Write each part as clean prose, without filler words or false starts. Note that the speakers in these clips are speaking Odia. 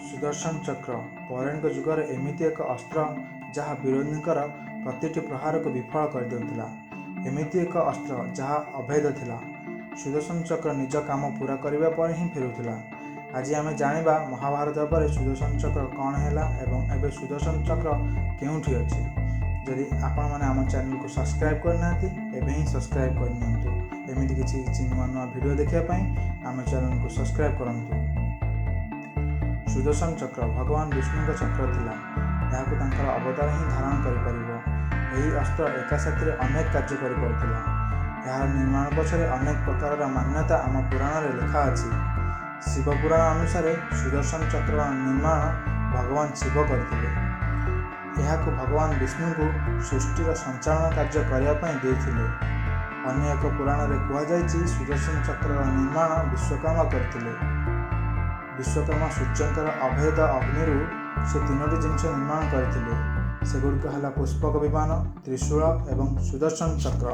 ସୁଦର୍ଶନ ଚକ୍ର ପୌରାଣିକ ଯୁଗର ଏମିତି ଏକ ଅସ୍ତ୍ର, ଯାହା ବିରୋଧୀଙ୍କର ପ୍ରତିଟି ପ୍ରହାରକୁ ବିଫଳ କରିଦେଉଥିଲା। ଏମିତି ଏକ ଅସ୍ତ୍ର, ଯାହା ଅଭେଦ ଥିଲା। ସୁଦର୍ଶନ ଚକ୍ର ନିଜ କାମ ପୂରା କରିବା ପରେ ହିଁ ଫେରୁଥିଲା। ଆଜି ଆମେ ଜାଣିବା, ମହାଭାରତ ପରେ ସୁଦର୍ଶନ ଚକ୍ର କ'ଣ ହେଲା ଏବଂ ଏବେ ସୁଦର୍ଶନ ଚକ୍ର କେଉଁଠି ଅଛି। ଯଦି ଆପଣମାନେ ଆମ ଚ୍ୟାନେଲକୁ ସବସ୍କ୍ରାଇବ୍ କରିନାହାନ୍ତି, ଏବେ ହିଁ ସବସ୍କ୍ରାଇବ୍ କରିନିଅନ୍ତୁ। ଏମିତି କିଛି କିଛି ନୂଆ ନୂଆ ଭିଡ଼ିଓ ଦେଖିବା ପାଇଁ ଆମ ଚ୍ୟାନେଲକୁ ସବସ୍କ୍ରାଇବ୍ କରନ୍ତୁ। ସୁଦର୍ଶନ ଚକ୍ର ଭଗବାନ ବିଷ୍ଣୁଙ୍କ ଚକ୍ର ଥିଲା। ଏହାକୁ ତାଙ୍କର ଅବତାର ହିଁ ଧାରଣ କରିପାରିବ। ଏହି ଅସ୍ତ୍ର ଏକା ସାଥିରେ ଅନେକ କାର୍ଯ୍ୟ କରିପାରୁଥିଲା। ଏହାର ନିର୍ମାଣ ପଛରେ ଅନେକ ପ୍ରକାରର ମାନ୍ୟତା ଆମ ପୁରାଣରେ ଲେଖା ଅଛି। ଶିବ ପୁରାଣ ଅନୁସାରେ ସୁଦର୍ଶନ ଚକ୍ରର ନିର୍ମାଣ ଭଗବାନ ଶିବ କରିଥିଲେ। ଏହାକୁ ଭଗବାନ ବିଷ୍ଣୁଙ୍କୁ ସୃଷ୍ଟିର ସଞ୍ଚାଳନ କାର୍ଯ୍ୟ କରିବା ପାଇଁ ଦେଇଥିଲେ। ଅନ୍ୟ ଏକ ପୁରାଣରେ କୁହାଯାଇଛି, ସୁଦର୍ଶନ ଚକ୍ରର ନିର୍ମାଣ ବିଶ୍ୱକର୍ମା କରିଥିଲେ। ବିଶ୍ୱକର୍ମା ସୂର୍ଯ୍ୟଙ୍କର ଅଭେଦ ଅଗ୍ନିରୁ ସେ ତିନୋଟି ଜିନିଷ ନିର୍ମାଣ କରିଥିଲେ। ସେଗୁଡ଼ିକ ହେଲା ପୁଷ୍ପକ ବିମାନ, ତ୍ରିଶୂଳ ଏବଂ ସୁଦର୍ଶନ ଚକ୍ର।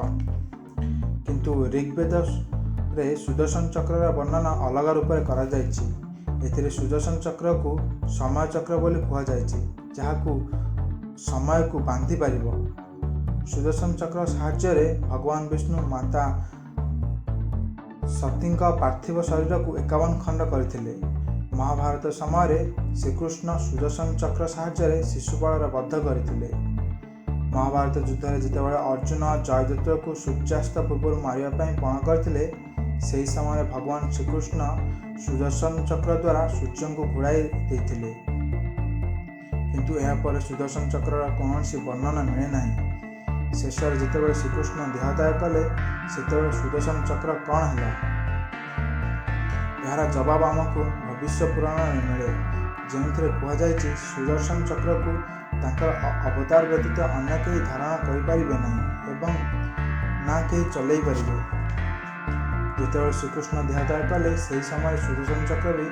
କିନ୍ତୁ ଋଗ୍ବେଦରେ ସୁଦର୍ଶନ ଚକ୍ରର ବର୍ଣ୍ଣନା ଅଲଗା ରୂପରେ କରାଯାଇଛି। ଏଥିରେ ସୁଦର୍ଶନ ଚକ୍ରକୁ ସମୟ ଚକ୍ର ବୋଲି କୁହାଯାଇଛି, ଯାହାକୁ ସମୟକୁ ବାନ୍ଧି ପାରିବ। ସୁଦର୍ଶନ ଚକ୍ର ସାହାଯ୍ୟରେ ଭଗବାନ ବିଷ୍ଣୁ ମାତା ସତୀଙ୍କ ପାର୍ଥିବ ଶରୀରକୁ 51 ଖଣ୍ଡ କରିଥିଲେ। ମହାଭାରତ ସମୟରେ ଶ୍ରୀକୃଷ୍ଣ ସୁଦର୍ଶନ ଚକ୍ର ସାହାଯ୍ୟରେ ଶିଶୁପାଳର ବଧ କରିଥିଲେ। ମହାଭାରତ ଯୁଦ୍ଧରେ ଯେତେବେଳେ ଅର୍ଜୁନ ଜୟଦ୍ରଥକୁ ସୂର୍ଯ୍ୟାସ୍ତ ପୂର୍ବରୁ ମାରିବା ପାଇଁ ପଣ କରିଥିଲେ, ସେହି ସମୟରେ ଭଗବାନ ଶ୍ରୀକୃଷ୍ଣ ସୁଦର୍ଶନ ଚକ୍ର ଦ୍ୱାରା ସୂର୍ଯ୍ୟଙ୍କୁ ଘୋଡ଼ାଇ ଦେଇଥିଲେ। କିନ୍ତୁ ଏହାପରେ ସୁଦର୍ଶନ ଚକ୍ରର କୌଣସି ବର୍ଣ୍ଣନା ମିଳେ ନାହିଁ। ଶେଷରେ ଯେତେବେଳେ ଶ୍ରୀକୃଷ୍ଣ ଦେହତ୍ୟାଗ କଲେ, ସେତେବେଳେ ସୁଦର୍ଶନ ଚକ୍ର କ'ଣ ହେଲା? ଏହାର ଜବାବ ଆମକୁ ଭବିଷ୍ୟ ପୁରାଣରେ ମିଳେ, ଯେଉଁଥିରେ କୁହାଯାଇଛି, ସୁଦର୍ଶନ ଚକ୍ରକୁ ତାଙ୍କର ଅବତାର ବ୍ୟତୀତ ଅନ୍ୟ କେହି ଧାରଣ କରିପାରିବେ ନାହିଁ ଏବଂ ନା କେହି ଚଲେଇ ପାରିବେ। ଯେତେବେଳେ ଶ୍ରୀକୃଷ୍ଣ ଦେହତ୍ୟାଗ କଲେ, ସେହି ସମୟରେ ସୁଦର୍ଶନ ଚକ୍ର ବି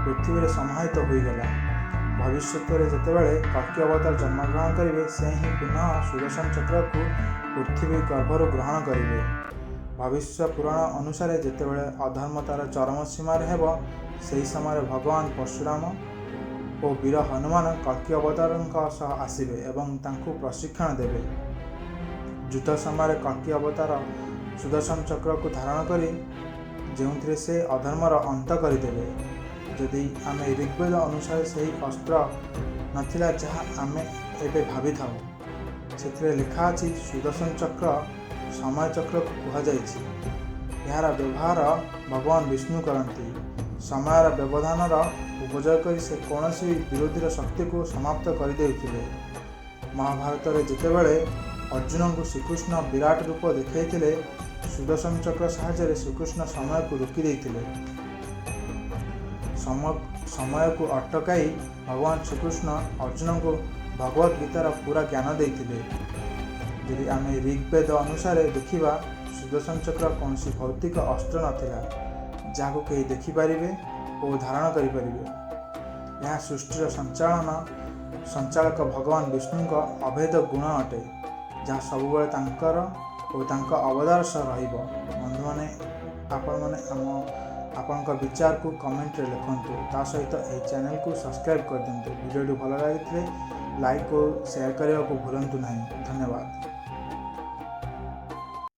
ପୃଥିବୀରେ ସମାହିତ ହୋଇଗଲା। ଭବିଷ୍ୟତରେ ଯେତେବେଳେ କଳ୍କୀ ଅବତାର ଜନ୍ମଗ୍ରହଣ କରିବେ, ସେ ହିଁ ପୁନଃ ସୁଦର୍ଶନ ଚକ୍ରକୁ ପୃଥିବୀ ଗର୍ଭରୁ ଗ୍ରହଣ କରିବେ। ଭବିଷ୍ୟ ପୁରାଣ ଅନୁସାରେ ଯେତେବେଳେ ଅଧର୍ମ ତାର ଚରମ ସୀମାରେ ହେବ, ସେହି ସମୟରେ ଭଗବାନ ପରଶୁରାମ ଓ ବୀର ହନୁମାନ କଳ୍କୀ ଅବତାରଙ୍କ ସହ ଆସିବେ ଏବଂ ତାଙ୍କୁ ପ୍ରଶିକ୍ଷଣ ଦେବେ। ଯୁଦ୍ଧ ସମୟରେ କଳ୍କୀ ଅବତାର ସୁଦର୍ଶନ ଚକ୍ରକୁ ଧାରଣ କରି, ଯେଉଁଥିରେ ସେ ଅଧର୍ମର ଅନ୍ତ କରିଦେବେ। ଯଦି ଆମେ ଋଗ୍ବେଦ ଅନୁସାରେ ସେହି ଅସ୍ତ୍ର ନଥିଲା, ଯାହା ଆମେ ଏବେ ଭାବିଥାଉ। ସେଥିରେ ଲେଖା ଅଛି, ସୁଦର୍ଶନ ଚକ୍ର ସମୟ ଚକ୍ରକୁ କୁହାଯାଇଛି। ଏହାର ବ୍ୟବହାର ଭଗବାନ ବିଷ୍ଣୁ କରନ୍ତି। ସମୟର ବ୍ୟବଧାନର ଉପଯୋଗ କରି ସେ କୌଣସି ବିରୋଧୀର ଶକ୍ତିକୁ ସମାପ୍ତ କରିଦେଉଥିଲେ। ମହାଭାରତରେ ଯେତେବେଳେ ଅର୍ଜୁନଙ୍କୁ ଶ୍ରୀକୃଷ୍ଣ ବିରାଟ ରୂପ ଦେଖାଇଥିଲେ, ସୁଦର୍ଶନ ଚକ୍ର ସାହାଯ୍ୟରେ ଶ୍ରୀକୃଷ୍ଣ ସମୟକୁ ରୋକି ଦେଇଥିଲେ। ସମୟକୁ ଅଟକାଇ ଭଗବାନ ଶ୍ରୀକୃଷ୍ଣ ଅର୍ଜୁନଙ୍କୁ ଭଗବତ ଗୀତାର ପୁରା ଜ୍ଞାନ ଦେଇଥିଲେ। ଯଦି ଆମେ ଋଗ୍ବେଦ ଅନୁସାରେ ଦେଖିବା, ସୁଦର୍ଶନ ଚକ୍ର କୌଣସି ଭୌତିକ ଅସ୍ତ୍ର ନଥିଲା, ଯାହାକୁ କେହି ଦେଖିପାରିବେ ଓ ଧାରଣ କରିପାରିବେ। ଏହା ସୃଷ୍ଟିର ସଞ୍ଚାଳକ ଭଗବାନ ବିଷ୍ଣୁଙ୍କ ଅଭେଦ ଗୁଣ ଅଟେ, ଯାହା ସବୁବେଳେ ତାଙ୍କର ଓ ତାଙ୍କ ଅବତାର ସହ ରହିବ। ବନ୍ଧୁମାନେ, ଆପଣମାନେ ଆପଣଙ୍କ ବିଚାରକୁ କମେଣ୍ଟରେ ଲେଖନ୍ତୁ। ତା ସହିତ ଏହି ଚ୍ୟାନେଲକୁ ସବସ୍କ୍ରାଇବ୍ କରିଦିଅନ୍ତୁ। ଭିଡ଼ିଓଟି ଭଲ ଲାଗିଥିଲେ ଲାଇକ୍ ଓ ସେୟାର କରିବାକୁ ଭୁଲନ୍ତୁ ନାହିଁ। ଧନ୍ୟବାଦ।